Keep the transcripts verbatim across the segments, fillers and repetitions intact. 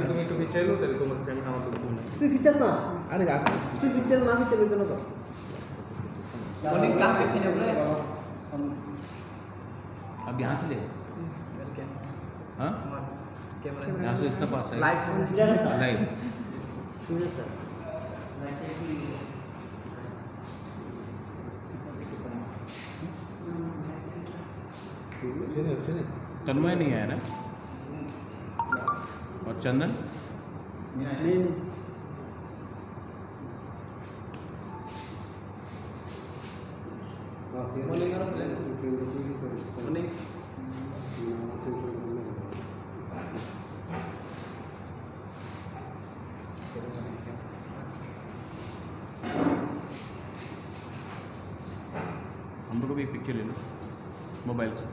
তুমি তুমি চাইলো তাহলে তোমার ফ্রেন্ড আমার তো ঘুম নেই। তুই ফিরছাস না? আরে রাখ। তুই ফিরছাস না, ফিরছাস না, ফিরছাস না। অনেক কাম দেখে নেবো রে। अब यहाँ से ले। हाँ? यहाँ से इतना पास है। लाइट। लाइट। तन्मय नहीं आया ना? और चंदन? हम लोग को भी एक पिक्चर ले लो मोबाइल से।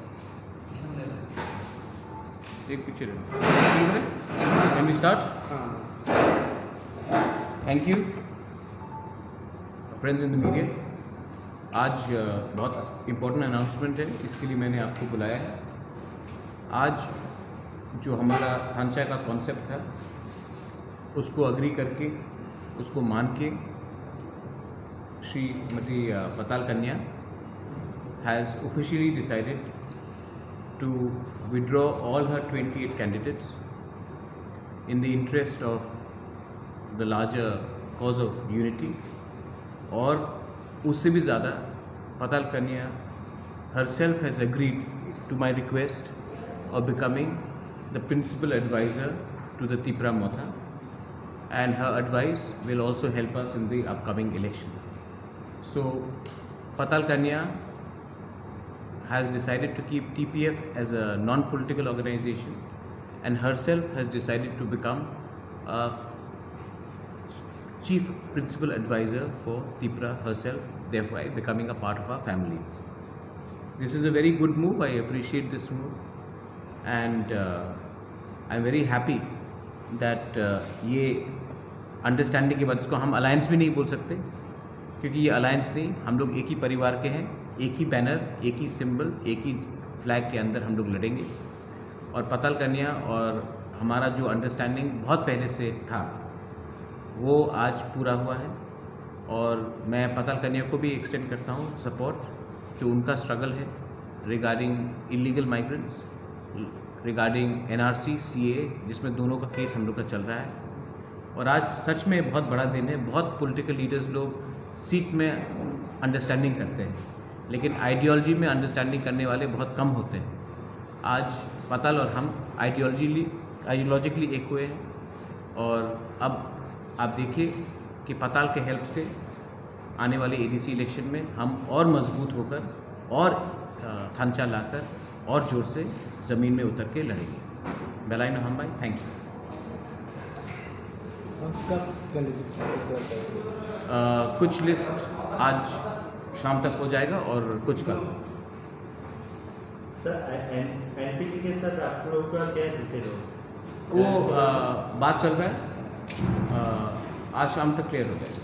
एक पिक्चर ले लो। Can we start? Thank you, friends in the media. आज अ, बहुत इम्पोर्टेंट अनाउंसमेंट है, इसके लिए मैंने आपको बुलाया है। आज जो हमारा थानचा का कॉन्सेप्ट था, उसको अग्री करके, उसको मान के, श्रीमती, अ, पताल कन्या has officially decided to withdraw all her twenty-eight candidates in the interest of the larger cause of unity. और उससे भी ज़्यादा, पताल कन्या herself has agreed to my request of becoming the principal advisor to the Tipra Motha, and her advice will also help us in the upcoming election. So, Patal Kanya has decided to keep T P F as a non-political organization and herself has decided to become a chief principal advisor for Tipra herself, thereby becoming a part of our family. This is a very good move. I appreciate this move, and uh, I'm very happy that uh, ये अंडरस्टैंडिंग के बाद, इसको हम अलायंस भी नहीं बोल सकते, क्योंकि ये अलायंस नहीं, हम लोग एक ही परिवार के हैं, एक ही बैनर, एक ही सिंबल, एक ही फ्लैग के अंदर हम लोग लड़ेंगे। और पताल कन्या और हमारा जो अंडरस्टैंडिंग बहुत पहले से था, वो आज पूरा हुआ है। और मैं पताल कन्या को भी एक्सटेंड करता हूँ सपोर्ट, जो उनका स्ट्रगल है regarding illegal migrants, regarding NRC, CA, जिसमें दोनों का केस हम लोग का चल रहा है। और आज सच में बहुत बड़ा दिन है। बहुत पॉलिटिकल लीडर्स लोग सीट में अंडरस्टैंडिंग करते हैं, लेकिन आइडियोलॉजी में अंडरस्टैंडिंग करने वाले बहुत कम होते हैं। आज पताल और हम आइडियोलॉजीली आइडियोलॉजिकली एक हुए हैं, और अब आप देखिए कि पताल के हेल्प से आने वाले एडीसी इलेक्शन में हम और मजबूत होकर और, अ, थांचा लाकर और जोर से ज़मीन में उतर के लड़ेंगे। बेलाइन हामबाय, thank you। अ, कुछ लिस्ट आज शाम तक हो जाएगा और कुछ कल। सर, एन-, एनपीपी के साथ आप लोग का क्या डिसाइड हो? वो, अ, बात चल रहा है, अ, आज शाम तक क्लियर हो जाएगा।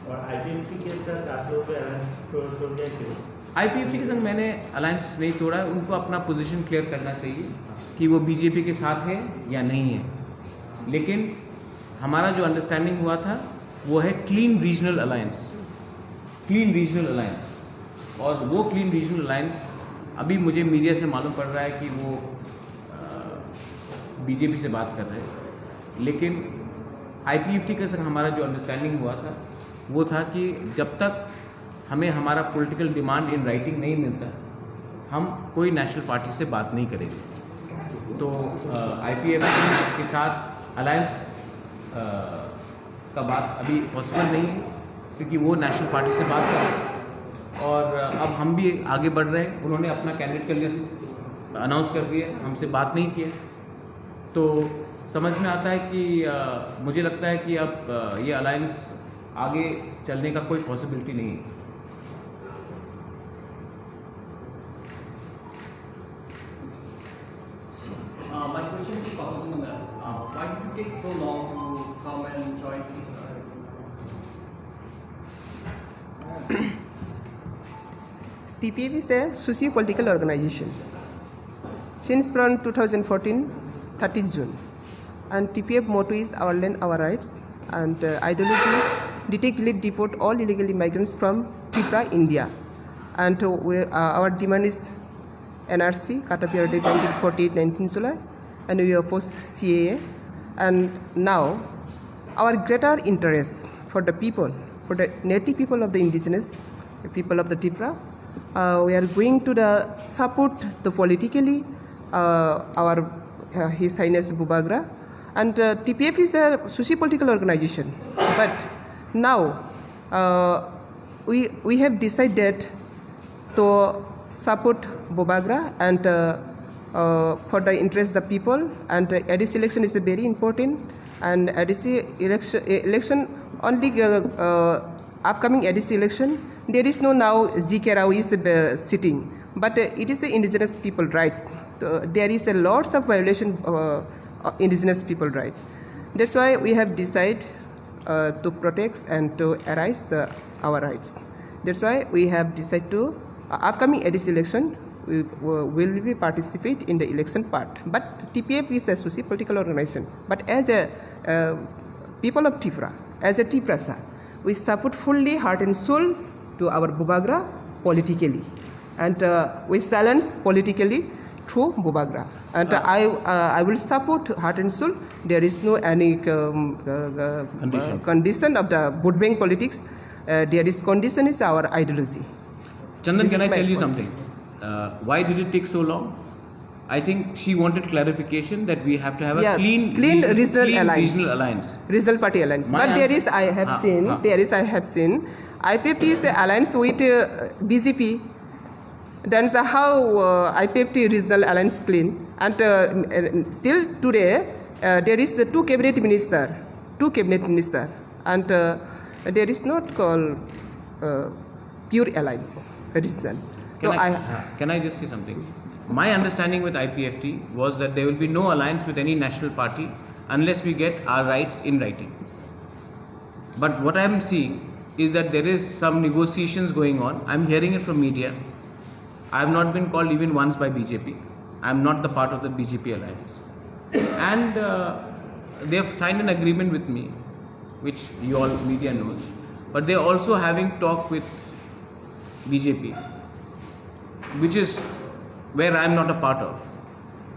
और आईपीएफटी के साथ आप लोग का अलायंस तोड़, तोड़ दिया क्यों? आईपीएफटी के संग मैंने अलायंस नहीं तोड़ा है, उनको अपना पोजीशन क्लियर करना चाहिए कि वो बीजेपी के साथ है या नहीं है। लेकिन हमारा जो अंडरस्टैंडिंग हुआ था, वो है clean regional alliance, clean regional alliance. और वो क्लीन रीजनल अलायंस अभी मुझे मीडिया से मालूम पड़ रहा है कि वो, अ, बीजेपी से बात कर रहे हैं, लेकिन आईपीएफटी के संग हमारा जो अंडरस्टैंडिंग हुआ था, वो था कि जब तक हमें हमारा पॉलिटिकल डिमांड इन राइटिंग नहीं मिलता, हम कोई नेशनल पार्टी से बात नहीं करेंगे। तो, अ, आईपीएफटी के साथ अलायंस, अ, का बात अभी पॉसिबल नहीं है, क्योंकि वो नेशनल पार्टी से बात कर रहे हैं। और, अ, अब हम भी आगे बढ़ रहे हैं। उन्होंने अपना कैंडिडेट का लिस्ट अनाउंस कर दिया है, हमसे बात नहीं किया। तो समझ में आता है कि, अ, मुझे लगता है कि अब, अ, ये अलायंस आगे चलने का कोई पॉसिबिलिटी नहीं है। Uh, my question to Kahotu ma'am, uh, why did it take so long to come and join the, uh, T P F is a socio-political organization. Since from two thousand fourteen, thirtieth June, and T P F motto is "Our land, our rights," and uh, ideology is "Detect, delete, deport all illegal immigrants from Tripura, India." And uh, we, uh, our demand is N R C, cut up your date nineteen forty-eight, nineteenth July, and we oppose C A A. And now, our greater interest for the people, for the native people of the indigenous people of the Tripura, uh, we are going to the support the politically uh, our uh, His Highness Bubagra, and uh, T P F is a socio-political organization. But now uh, we we have decided to support Bubagra and uh, uh, for the interest of the people. And uh, A D C election is very important. And A D C election, election only uh, uh, upcoming A D C election, there is no now G K Rao is uh, sitting, but uh, it is the indigenous people rights. So there is a lots of violation uh, of indigenous people right. That's why we have decided uh, to protect and to arise the our rights. That's why we have decided to uh, upcoming A D C election we will be participate in the election part. But T P F is a socio-political organization. But as a uh, people of Tripura, as a Tiprasa, we support fully heart and soul to our Bubagra politically, and uh, we silence politically through Bubagra. And uh, I, uh, I will support heart and soul. There is no any um, uh, uh, condition. Uh, condition of the vote bank politics. Uh, there is condition is our ideology. Chandan, this can I tell you point. Something? Uh, why did it take so long? I think she wanted clarification that we have to have yeah, a clean, clean regional, regional clean alliance. Regional alliance. Regional party alliance. My but there is, I have ha, seen, ha. There is, I have seen, I P F T is the alliance with uh, B J P. Then so how uh, I P F T regional alliance clean? And uh, till today, uh, there is the two cabinet minister, two cabinet minister, and uh, there is not called uh, pure alliance regional. Can so I, I, uh, can I just say something? My understanding with I P F T was that there will be no alliance with any national party unless we get our rights in writing. But what I am seeing is that there is some negotiations going on. I am hearing it from media. I have not been called even once by B J P. I am not the part of the B J P alliance. And uh, they have signed an agreement with me, which you all media knows. But they are also having talk with B J P, which is where I am not a part of.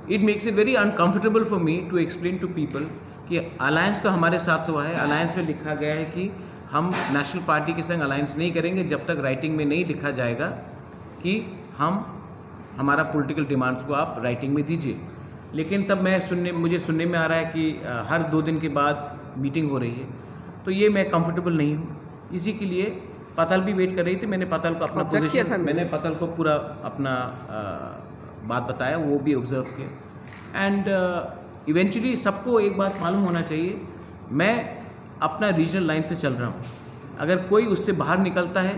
It makes it very uncomfortable for me to explain to people कि अलायंस तो हमारे साथ हुआ है, अलायंस में लिखा गया है कि हम नेशनल पार्टी के संग अलायंस नहीं करेंगे जब तक राइटिंग में नहीं लिखा जाएगा कि हम हमारा पॉलिटिकल डिमांड्स को आप राइटिंग में दीजिए। लेकिन तब मैं सुनने मुझे सुनने में आ रहा है कि हर दो दिन के बाद मीटिंग हो रही है, तो ये मैं कंफर्टेबल नहीं हूँ। इसी के लिए पाताल भी वेट कर रही थी। मैंने पाताल को अपना पोजीशन, मैंने पाताल को पूरा अपना आ, बात बताया, वो भी ऑब्जर्व किया। एंड इवेंचुअली uh, सबको एक बात मालूम होना चाहिए, मैं अपना रीजनल लाइन से चल रहा हूँ। अगर कोई उससे बाहर निकलता है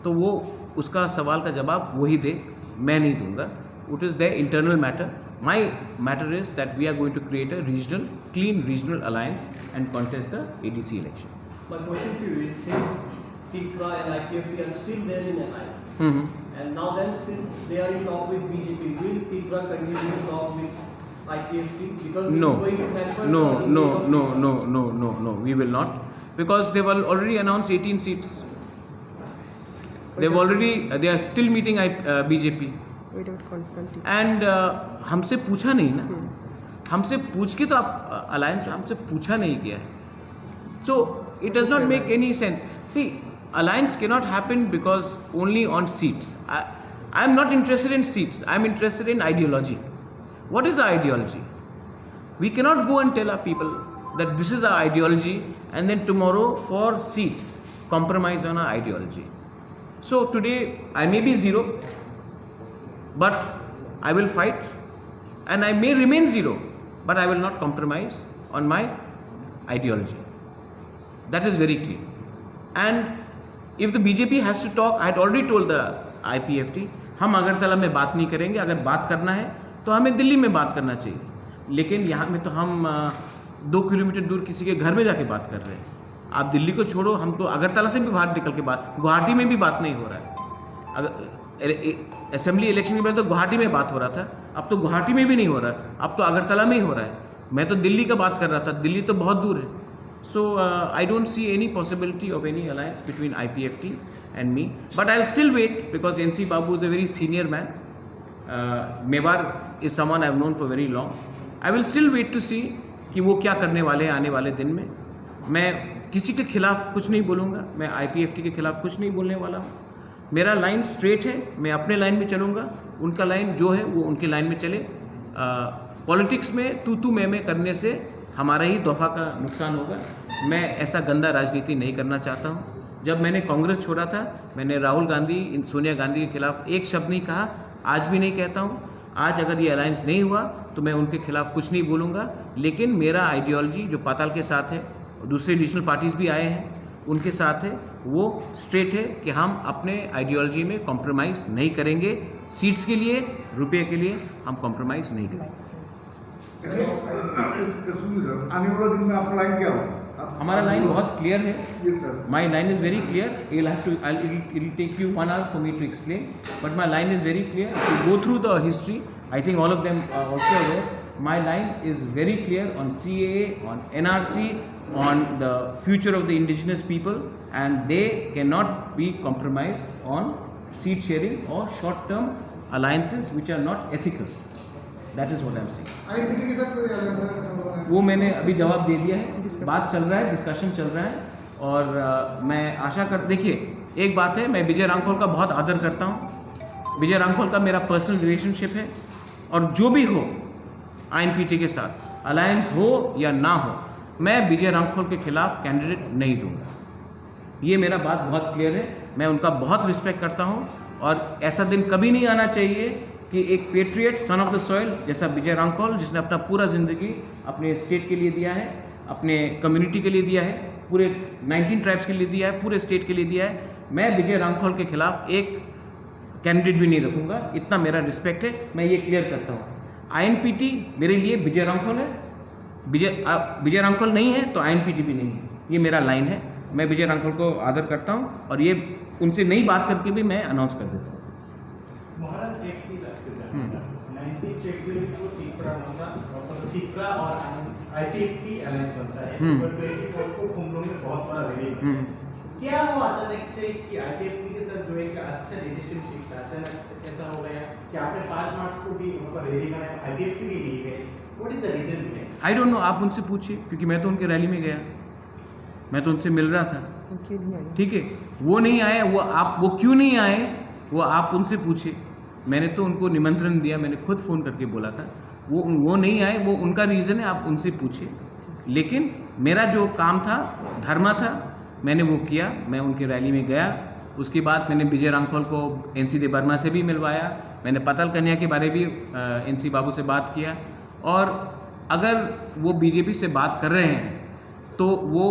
तो वो उसका सवाल का जवाब वही दे, मैं नहीं दूंगा। It is their internal matter. My matter is that we are going to create a regional, clean regional alliance and contest the A D C election. My question to you is, since Tipra and I P F T are still there in alliance, mm-hmm. And now then, since they are in talk with B J P, will Tipra continue to talk with I P F T? Because no. It's going to hamper no, the no, no, no, no, no, no, no. We will not, because they've already announced eighteen seats. They've already, uh, they are still meeting I, uh, B J P. Without consulting. And uh, हमसे पूछा नहीं ना, हमसे पूछ के तो आप अलायंस में हमसे पूछा नहीं गया है। So it does not make any sense. See, alliance cannot happen because only on seats. I, I am not interested in seats. I am interested in ideology. What is the ideology? We cannot go and tell our people that this is our ideology and then tomorrow for seats compromise on our ideology. So today I may be zero, but I will fight and I may remain zero, but I will not compromise on my ideology. That is very clear. And if the B J P has to talk, I had already told the I P F T, हम अगरतला में बात नहीं करेंगे। अगर बात करना है तो हमें दिल्ली में बात करना चाहिए, लेकिन यहाँ में तो हम दो किलोमीटर दूर किसी के घर में जाके बात कर रहे हैं। आप दिल्ली को छोड़ो, हम तो अगरतला से भी बाहर निकल के बात, गुवाहाटी में भी बात नहीं हो रहा है। अगर असेंबली इलेक्शन के पहले तो गुवाहाटी में बात हो रहा था, अब तो गुवाहाटी में भी नहीं हो रहा, अब तो अगरतला में ही हो रहा है। मैं तो दिल्ली का बात कर रहा था, दिल्ली तो बहुत दूर है। So I don't see any possibility of any alliance between I P F T and me, but I'll still wait because N C Babu is a very senior man. Mewar is someone I've known for very long. I will still wait to see कि वो क्या करने वाले हैं आने वाले दिन में। मैं किसी के खिलाफ कुछ नहीं बोलूँगा, मैं आईपीएफटी के खिलाफ कुछ नहीं बोलने वाला हूँ। मेरा लाइन स्ट्रेट है, मैं अपने लाइन में चलूँगा, उनका लाइन जो है वो उनकी लाइन में चले। पॉलिटिक्स में तू तू मैं मैं करने से हमारा ही दफा का नुकसान होगा। मैं ऐसा गंदा राजनीति नहीं करना चाहता हूँ। जब मैंने कांग्रेस छोड़ा था, मैंने राहुल गांधी, सोनिया गांधी के खिलाफ एक शब्द नहीं कहा, आज भी नहीं कहता हूँ। आज अगर ये अलायंस नहीं हुआ तो मैं उनके खिलाफ कुछ नहीं बोलूँगा, लेकिन मेरा आइडियोलॉजी जो पाताल के साथ है, दूसरे रीजनल पार्टीज भी आए हैं, उनके साथ है, वो स्ट्रेट है कि हम अपने आइडियोलॉजी में कॉम्प्रोमाइज़ नहीं करेंगे। सीट्स के लिए, रुपये के लिए हम कॉम्प्रोमाइज़ नहीं करेंगे। सुनिए सर, आने वाला दिन में आपका लाइन क्या होगा? हमारा लाइन बहुत क्लियर है। Yes sir. My line is very clear. You'll have to, I'll, it'll, it'll take you one hour for me to explain. But my line is very clear. If you go through the history, I think all of them are also aware. My line is very clear on C A A, on N R C, on the future of the indigenous people, and they cannot be compromised on seat sharing or short-term alliances which are not ethical. That is what I'm saying. वो मैंने अभी जवाब दे दिया है। बात चल रहा है, डिस्कशन चल रहा है। और मैं आशा कर, देखिए, एक बात है, मैं विजय रांखोल का बहुत आदर करता हूँ। विजय रांखोल का मेरा पर्सनल रिलेशनशिप है, और जो भी हो आईएनपीटी के साथ अलायंस हो या ना हो, मैं विजय रांखोल के खिलाफ कैंडिडेट नहीं दूंगा। ये मेरा बात बहुत क्लियर है। मैं उनका बहुत रिस्पेक्ट करता हूँ, और ऐसा दिन कभी नहीं आना चाहिए कि एक patriot, son of the soil जैसा विजय रांखोल, जिसने अपना पूरा ज़िंदगी अपने स्टेट के लिए दिया है, अपने कम्युनिटी के लिए दिया है, पूरे नाइनटीन ट्राइब्स के लिए दिया है, पूरे स्टेट के लिए दिया है, मैं विजय रांखोल के खिलाफ एक कैंडिडेट भी नहीं रखूंगा। इतना मेरा रिस्पेक्ट है, मैं ये क्लियर करता हूँ। आईएनपीटी मेरे लिए विजय रांखोल है। विजय विजय रांखोल नहीं है तो आईएनपीटी भी नहीं है। ये मेरा लाइन है। मैं विजय रांखोल को आदर करता हूँ, और ये उनसे नई बात करके भी मैं अनाउंस कर देता हूँ। महाराज, एक चीज आपसे जानना हम्म। चाहूंगा। नाइनटीन फेब्रुअरी को तिपरा बनता, मतलब, तिपरा और आईपीएफटी अलायंस बनता है। हम्म। पर ट्वेंटी फोर को कुमलों में बहुत बड़ा रैली बनता है। हम्म। क्या हुआ अचानक से कि आईपीएफटी के साथ जो एक अच्छा रिलेशनशिप था, अचानक से कैसा हो गया कि आपने पाँच मार्च को भी वहाँ पर रैली बनाया, आईपीएफटी भी नहीं गए? What is the reason behind? I don't know, आप उनसे पूछिए, क्योंकि मैं तो उनके रैली में गया, मैं तो उनसे मिल रहा था। वो क्यों नहीं आए? ठीक है, वो नहीं आए, वो आप, वो क्यों नहीं आए, वो आप उनसे पूछिए। मैंने तो उनको निमंत्रण दिया, मैंने खुद फ़ोन करके बोला था। वो वो नहीं आए, वो उनका रीज़न है, आप उनसे पूछिए। लेकिन मेरा जो काम था, धर्म था, मैंने वो किया। मैं उनकी रैली में गया। उसके बाद मैंने विजय रांखोल को एनसी देबबर्मा से भी मिलवाया। मैंने पतल कन्या के बारे भी एनसी बाबू से बात किया। और अगर वो बीजेपी से बात कर रहे हैं तो वो,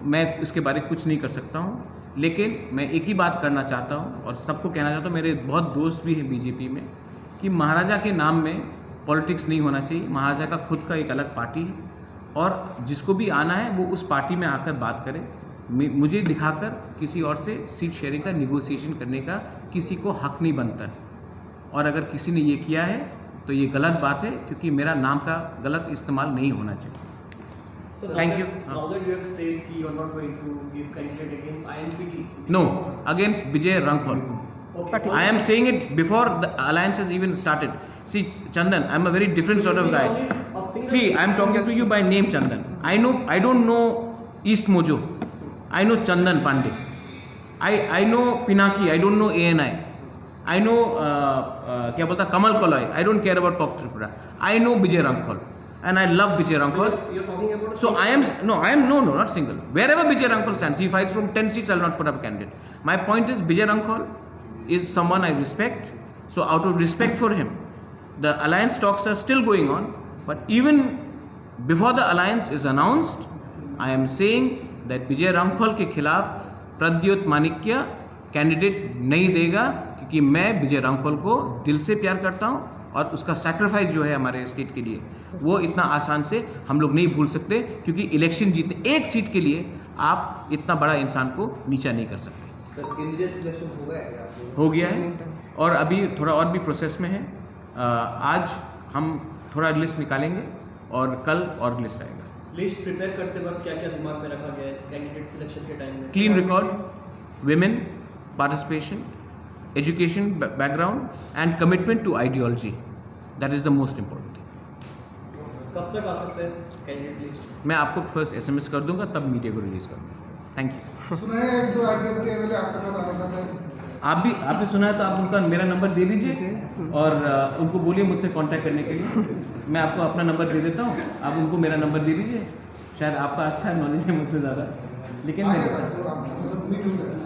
मैं इसके बारे कुछ नहीं कर सकता हूँ। लेकिन मैं एक ही बात करना चाहता हूँ और सबको कहना चाहता हूँ, मेरे बहुत दोस्त भी हैं बीजेपी में, कि महाराजा के नाम में पॉलिटिक्स नहीं होना चाहिए। महाराजा का खुद का एक अलग पार्टी है, और जिसको भी आना है वो उस पार्टी में आकर बात करे। मे- मुझे दिखाकर किसी और से सीट शेयरिंग का नेगोशिएशन करने का किसी को हक नहीं बनता है। और अगर किसी ने ये किया है तो ये गलत बात है, क्योंकि मेरा नाम का गलत इस्तेमाल नहीं होना चाहिए। Thank you. Now that you have said कि you are not going to give candidate against I N P T. No, against Vijay Rankhol. Okay. I am saying it before the alliance has even started. See, Chandan, I am a very different sort of guy. See, I am talking to you by name, Chandan. I know, I don't know East Mojo. I know Chandan Pandey. I, I know Pinaki, I don't know A N I. I know, uh, uh, क्या बोलता, Kamal Koloi. I don't care about Pop Tripura. I know Vijay Rankhol. And I love Vijay Rankhol. So you're talking about, so I am, no, I am, no, no, not single. Wherever Vijay Rankhol stands, he fights from ten seats, I will not put up a candidate. My point is, Vijay Rankhol is someone I respect. So out of respect for him, the alliance talks are still going on. But even before the alliance is announced, I am saying that Vijay Rankhol के खिलाफ प्रद्युत मानिक्य कैंडिडेट नहीं देगा, क्योंकि मैं विजय रांखोल को दिल से प्यार करता हूं और उसका सैक्रिफाइस जो है हमारे स्टेट के लिए, वो इतना आसान से हम लोग नहीं भूल सकते, क्योंकि इलेक्शन जीतने एक सीट के लिए आप इतना बड़ा इंसान को नीचा नहीं कर सकते। सर, कैंडिडेट सिलेक्शन हो गया है क्या आप लोगों का? हो गया है, और अभी थोड़ा और भी प्रोसेस में है। आज हम थोड़ा लिस्ट निकालेंगे और कल और लिस्ट आएगा। लिस्ट प्रिपेयर करते वक्त क्या क्या दिमाग में रखा गया है कैंडिडेट सिलेक्शन के टाइम में? Clean record, women participation, education background and commitment to ideology, that is the most important thing. कब तक आ सकते हैं कैंडिडेट लिस्ट? मैं आपको फर्स्ट एसएमएस कर दूंगा, तब मीडिया को रिलीज कर दूंगा। Thank you. सुना है एक दो आईपीएफ के एमएलए आपके साथ आना चाहते हैं। आप भी, आपने सुना है तो आप उनका मेरा नंबर दे दीजिए और अ, उनको बोलिए मुझसे कांटेक्ट करने के लिए। मैं आपको अपना नंबर दे देता हूँ, आप उनको मेरा नंबर दे दीजिए। शायद आपका अच्छा नॉलेज है मुझसे ज़्यादा, लेकिन मैं आगे तक आप मतलब मीट हो जाए।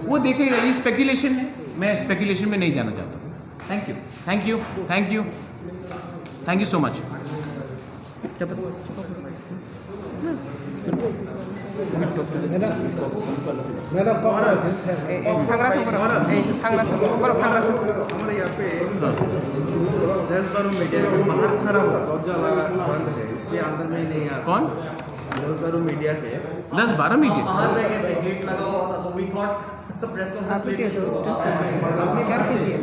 वो देखिए, ये स्पेकुलेशन है, मैं स्पेकुलेशन में नहीं जाना चाहता। Thank you, thank you, thank you, thank you so much। Madam, madam, कब हो गया? ए, ए, थांग्रा थांग्रा, ए, थांग्रा थांग्रा, बरं थांग्रा थांग्रा। हमारे यहाँ पे दस बारह मीडिया के बाहर खड़ा हुआ, बहुत ज़्यादा बंद है, इसलिए अंदर में ही नहीं आता। कौन? दस बारह मीडिया के दस बारह मीडिया। बाहर रह गए थे, गेट लगा हुआ था, तो वी थॉट प्रेस आप लोग क्या करो? शेयर कीजिए।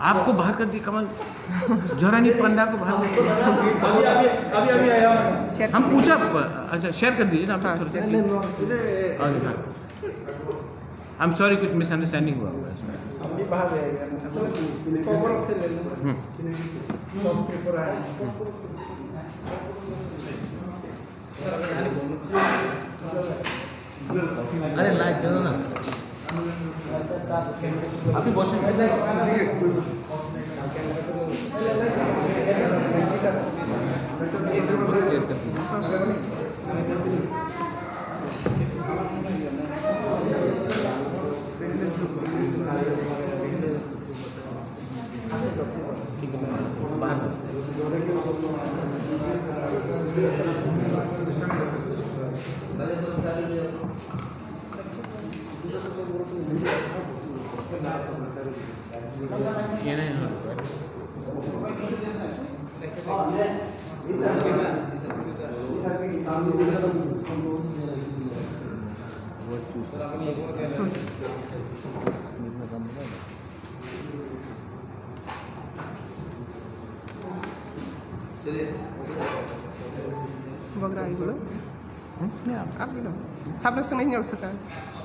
आपको बाहर कर दिया कमल, जोरानी पंडा को बाहर कर दिया। अभी अभी अभी अभी आया हूँ। शेयर हम पूछा, अच्छा, शेयर कर दीजिए ना आप हाँ, थोड़ा सा। शेयर कीजिए। Okay, हाँ। I'm sorry, कुछ मिसअंडरस्टैंडिंग हुआ होगा इसमें। अभी बाहर जाएगा, मतलब कवर से ले लो। हम्म। टॉप पेपर आया। अरे लाइट दे दो ना। अभी बॉस बगरा आइगुलो। आप गिनो। सबने सुने नहीं हो सका।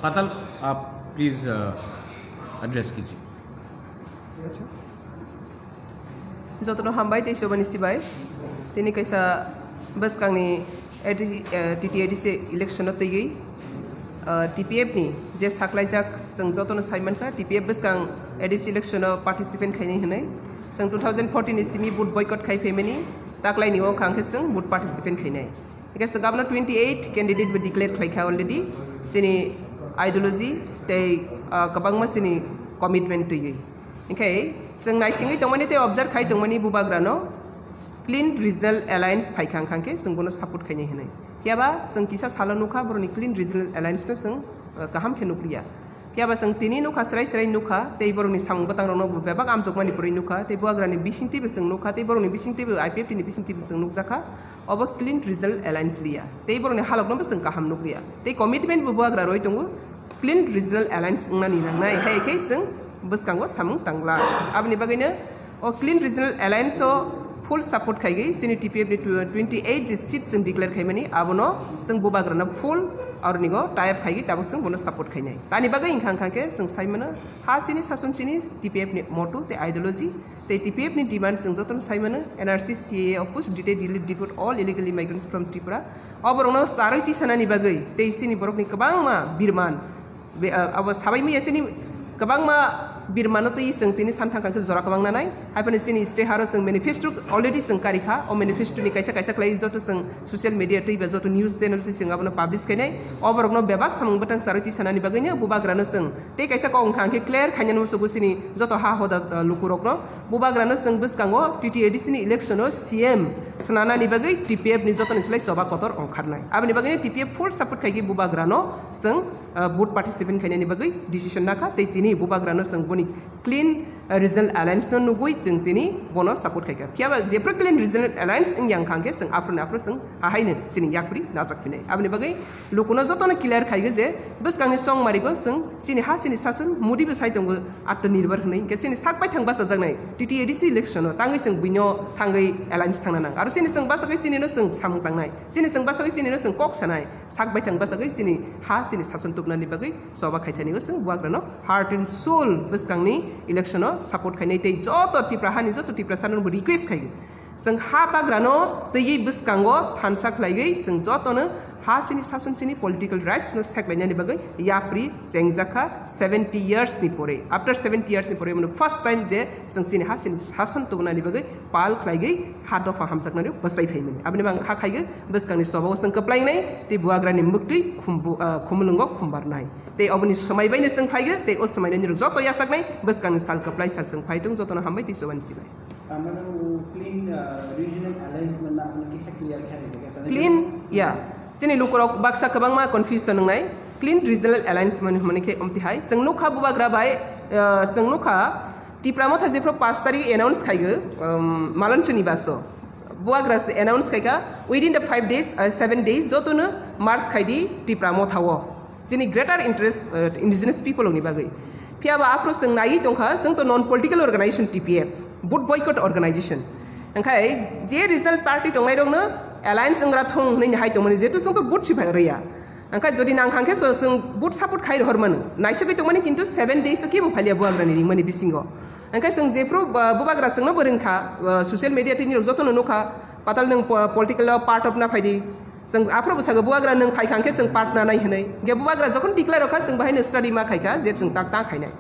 पातल, आप प्लीज एड्रेस कीजिए। Jotono hambai tei sobani sibai. Tini kaisa bwskangni A D C, eh, T T A D C election o twiwi, eh, T P F ni je saklaijak, chwng jotono saimankha T P F bwskang A D C election o participant khainai hwnwi. Chwng two thousand fourteen ni simi vote boycott khai phaimani, taklaini o kha hwnkhe chwng vote participant khainai. Hingke chwng abono twenty eight candidate bo declare khlaikha already. Chini ideology tei, ah, kwbangma chini commitment twiwi. Hingke chwng naisingwi tongmani tei observe khai tongmani bubagrano Clean Regional Alliance phaikha hwnkha hwnkhe chwng bono support khainai hwnwi. Phiyaba chwng kisa salo nukha boroni Clean Regional Alliance no chwng, ah, kaham khe nukliya. Phiyaba chwng tini nukha, srai srai nukha, tei borokni samung bwtangrokno bo bebak amjokmani pore nukha, tei bubagrani bisingtwibo chwng nukha, tei borokni bisingtwibo I P F T ni bisingtwibo chwng nukjakha, obo Clean Regional Alliance liya, tei borokni halokno bo chwng kaham nukliya, tei commitment bo bubagra roi tongo Clean Regional Alliance wngnani nangnai, hai khe chwng bwskango samung tangla. Aboni bagwino o Clean Regional Alliance o full support khaigwi chini T P F ni twenty eight je seat chwng declare khaimani, abono chwng bubagrano full ornigo tie up khaigwi tabuk chwng bono support khainai. Tani bagwi wngkha, wngkha khe chwng saimano ha chini sason chini T P F ni motto tei ideology tei T P F ni demand chwng jotono saimano N R C, C A A oppose detail delete deport all illegal immigrants from Tripura. O borokno charwi tisanani bagwi tei chini borokni kwbangma birman Be-, ah, abo sabai maya chini kwbangma birmano twi chwng tini santhang kangkhe jora kwbang nanai. Haibani chini state haro chwng manifesto already chwng karikha. O manifesto ni kaisa kaisa khlai joto chwng social media twi ba joto news channel twi chwng abono publish khainai. O borokno bebak samung bwtang charwi twi sanani bagwino bubagrano chwng tei kaisa kok wngkha hwnkhe clear khainani muchungo chini joto ha hoda, ah, lukurokno. Bubagrano chwng bwskango T T A D C ni election o C M swnanani bagwi T P F ni jotoni slai choba kotor ongkharnai. Aboni bagwino T P F full support khaigwi bubagrano chwng ah, vote participant khainani bagwi decision nakha, tei tini bubagrano chwng boni clean Regional Alliance no nugwi chwng tini bono support khaikha. Phiya ba jephru clean Regional Alliance wngya wngkha hwnkhe chwng aphuru ni aphuru chwng ahaino chini yakri najak phinai. Aboni bagwi lukuno jotono clear khaigo je bwskangni chongmarigo chwng chini ha chini sason Modi bo sai tongo Atmanirbhar hwnwi, hwnkhe chini sak baithang bachajaknai T T A D C election o tangwi chwng buino thangwi alliance thangna nang. Aro chini chwng bachagwi chinino chwng samung tangnai, chini chwng bachagwi chinino chwng kok sanai, sak baithang bachagwi chini ha chini sason tubnani bagwi choba khaithani o chwng buagrano heart and soul bwskangni election o support khainai tei joto Tipra hani joto Tiprasano bo request khai. Chwng ha bagrano twiwi bwskango thansa khlaiwi chwng jotono ha chini sason chini political rights no seklainani bagwi yapri chengjakha seventy years ni pore. After seventy years ni pore mano first time je chwng chini ha chini sason tubunani bagwi pal khlaiwi ha dopha hamjaknani bwsai phaimani. Aboni bang kha khaiwi bwskangni choba o chwng kwplainai tei buagrani mwktwi khumbu-, ah, khumulwngo khumbarnai. Tei oboni swmai baino chwng phaigo tei o swmainani rok joto yachaknai bwskangni sal kwplai sal chwng phai tong jotono hambai tei chobani chibai. Tamano clean, uh, regional alliance manna ang kisa clear khe rijak. Clean, ya. Chini lukurok baksa kwbangma confusion wngnai. Clean regional alliance mani hwnmani khe omtihai. Chwng nukha bubagra bai, uh, chwng nukha Tipra Motha jephru paanch tarik announce khaigo, um, Malanchani baso. Bubagra se announce khaikha within the five days, uh, seven days jotono merge khaidi Tipra Motha o. Chini greater interest, uh, indigenous people ni bagwi. Phiya ba aphuru chwng naiwi tongkha, chwng to non political organization T P F, vote boycott organization. Hwnkhe je regional party tongnairokno alliance wngra thung hwnwi hai tongmani, jehetu chwng to vote si phai rwya. Hwnkhe jodi nang kha khe chwng vote support khai rohor mano. Naisugwi tongmani kintu seven days o kebo phaliya bubagrani ringmani bisingo. Hwnkhe chwng jephru, uh, bubagra chwngno bo ringkha, uh, social media tini rok jotono nukha, patal nwng po-, political o part of na phaidi. Chwng aphuru bwsakhe bubagra nwng phai kha hwnkhe chwng part nanai hwnwi. Hwnkhe bubagra jokhon declare rwkha chwng bahaino study ma khaikha je chwng tak ta khainai.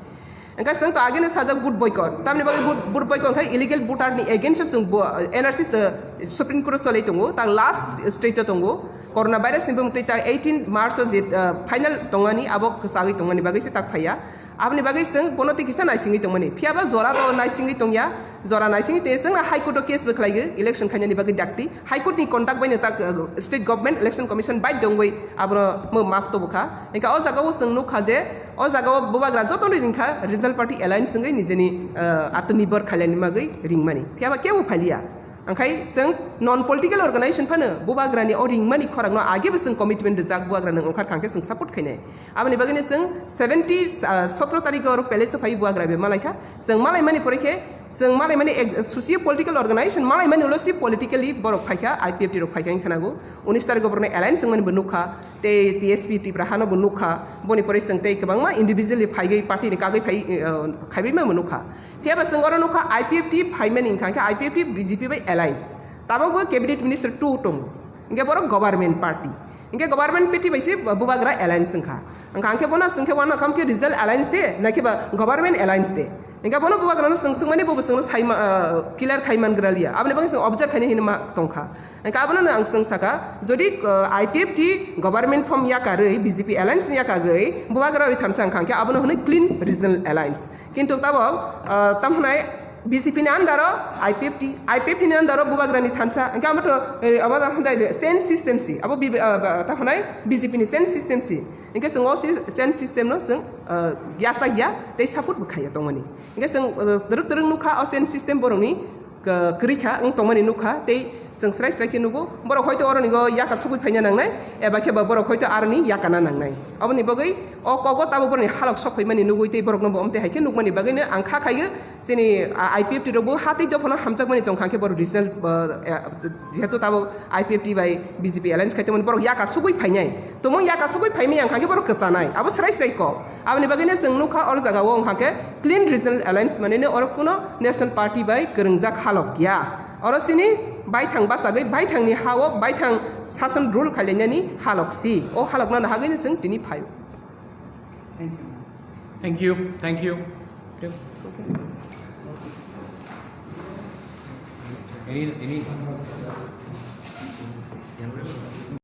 Hwnkhe chwng to ageno sajak vote boycott. Tamni bagwi vote, vote boycott khe illegal voter ni against o chwng bo, N R C se Supreme Court o cholai tongo. Ta last stage o tongo. Corona virus ni bumtwi ta eighteen March o je, uh, final tongmani abo kwchagwi tongmani bagwi se tak phaiya. Aboni bagwi chwng bono tei kisa naisingwi tongmani. Phiya ba jora to naisingwi tongya, jora naisingwi tongya chwngno High Court o case bo khlaiwi election khainani bagwi dakti. High Court ni conduct bai no tak, uh, State Government Election Commission bai dongwi abono mo map to bwkha. Hwnkhe o jaga o chwng nukha je o jaga o bubagra jotono ringkha Regional Party Alliance wngwi nijeni, uh, Atmanirbhar khailani bagwi ringmani. Phiya ba kebo phaliya. Angkhai chwng non political organization phano bubagrani o ringmani khorangno age bo chwng commitment rijak, bubagrano wngkhar kha hwnkhe chwng support khainai. Aboni bagwino chwng seventy, ah, sotro tarikh o oro palace o phai bubagra bai malaikha. Chwng malaimani pore khe chwng malaimani ek-, socio political organization malaimani ulo si politically borok phaikha, I P F T rok phaikha wngkha nago. Unis tarikh o borokno alliance wngmani bo nukha, tei T S P Tipra hano bo nukha. Boni pore chwng tei kwbangma individually phaigwi party ni kagwi phai, ah, khaibaima bo nukha. Phiya ba chwng oro nukha I P F T phaimani wngkha, hwnkhe I P F T B J P bai alliance. Tabukbo cabinet minister two tongo. Hwnkhe borok government party. Hwnkhe government party bai se bubagra alliance wngkha. Wngkha hwnkhe bono chwngkhe wano khamkhe regional alliance de, naikhe ba government alliance de. Hwnkhe bono bubagrano chwng swngmani bobo chwngno saima, ah, clear khai mangra liya. Aboni bagwi chwng observe khaina hinwi ma tongkha. Hwnkhe abono ang chwng saka, jodi, ah, I P F T government form yakarwi, B J P alliance ni yakagwi, bubagra rwi thansa wngkha, hwnkhe abono hwnwi clean regional alliance. Kintu tabok, ah, tamo hwnai B J P ni under o I P F T, I P F T ni under o bubagra ni thansa, hwnkhe amo to, eh, abo tamo hwnai change system si, abo B-, ah, ba-, tamo hwnai B J P ni change system si. Hwnkhe chwng o si-, change system no chwng, ah, yachak ya tei support bo khaiya tongmani. Hwnkhe chwng, ah, twrwk twrwk nukha o change system borok ni, ah, kwrwi kha wng tongmani nukha tei chwng srai srai khe nugo, borok hoito oroni go yaka sugwi phaina nangnai, eba khe ba borok hoito aroni yakana nangnai. Aboni bagwi o kogo tabuk borokni halok sok phaimani nugwi tei borokno bo omtwi hai khe nukmani bagwino ang kha khaio chini, a, I P F T rok bo ha tei dophano hamjakmani tongkha khe borok regional, ah, jehetu tabuk I P F T bai B J P alliance khai tongmani borok yaka sugwi phainai. Tumung yaka sugwi phaimani ang kha khe borok kwchanai. Abo srai srai kok. Aboni bagwino chwng nukha oro jaga o wngkha khe clean regional alliance manwi oro kuno national party bai kwrwngjak halok ya. Oro chini baithang bachagwi baithangni ha-o baithang sason rule khailainani halok si. O halokno nahagwino chwng tini phaio. Thank you. Thank you. Any, any